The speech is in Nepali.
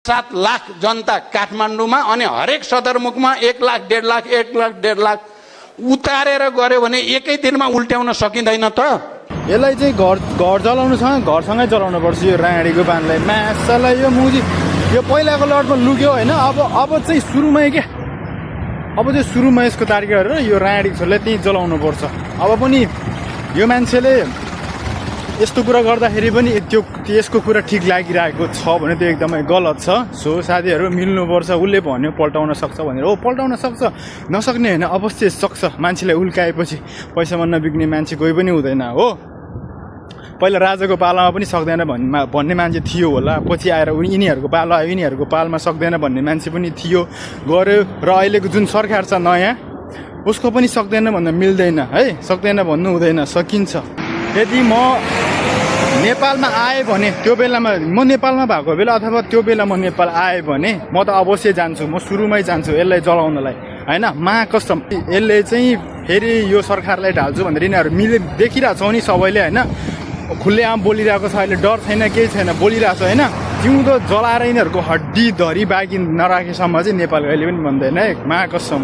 7 लाख जनता काठमाडौँमा अनि हरेक सदरमुखमा 1 लाख 1.5 लाख 1 लाख 1.5 लाख उतारेर गऱ्यो भने एकै दिनमा उल्ट्याउन सकिँदैन त। यसलाई चाहिँ घर जलाउनुसँग घरसँगै जलाउनु पर्छ यो राँडीको बानलाई। मासलाई यो मुजी यो पहिलाको लडमा लुक्यो होइन, अब चाहिँ सुरुमै क्या, अब चाहिँ सुरुमा यसको तारिक गरेर यो राँडी छोरलाई त्यहीँ जलाउनु पर्छ। अब पनि यो मान्छेले यस्तो कुरा गर्दाखेरि पनि यसको कुरा ठिक लागिरहेको छ भने त्यो एकदमै गलत छ। सो साथीहरू मिल्नुपर्छ, उसले भन्यो पल्टाउन सक्छ भनेर, हो पल्टाउन सक्छ, नसक्ने होइन, अवश्य सक्छ। मान्छेलाई उल्काएपछि पैसामा नबिग्ने मान्छे कोही पनि हुँदैन हो। पहिला राजाको पालामा पनि सक्दैन भन्ने मान्छे थियो होला, पछि आएर यिनीहरूको पालो आयो, यिनीहरूको पालमा सक्दैन भन्ने मान्छे पनि थियो, गऱ्यो। र अहिलेको जुन सरकार छ नयाँ, उसको पनि सक्दैन भन्न मिल्दैन है, सक्दैन भन्नु हुँदैन, सकिन्छ। यदि म नेपालमा आएँ भने त्यो बेलामा म नेपालमा भएको बेला अथवा त्यो बेला म नेपाल आएँ भने म त अवश्य जान्छु, म सुरुमै जान्छु यसलाई जलाउनलाई होइन। महाकसम यसले चाहिँ फेरि यो सरकारलाई ढाल्छु भनेर यिनीहरू देखिरहेको छौँ नि सबैले होइन, खुल्लेआम बोलिरहेको छ, अहिले डर छैन केही छैन, बोलिरहेको छ होइन। जिउँदो जलाएर यिनीहरूको हड्डी धरी बाँकी नराखेसम्म चाहिँ नेपाल कहिले पनि भन्दैन है, महाकसम।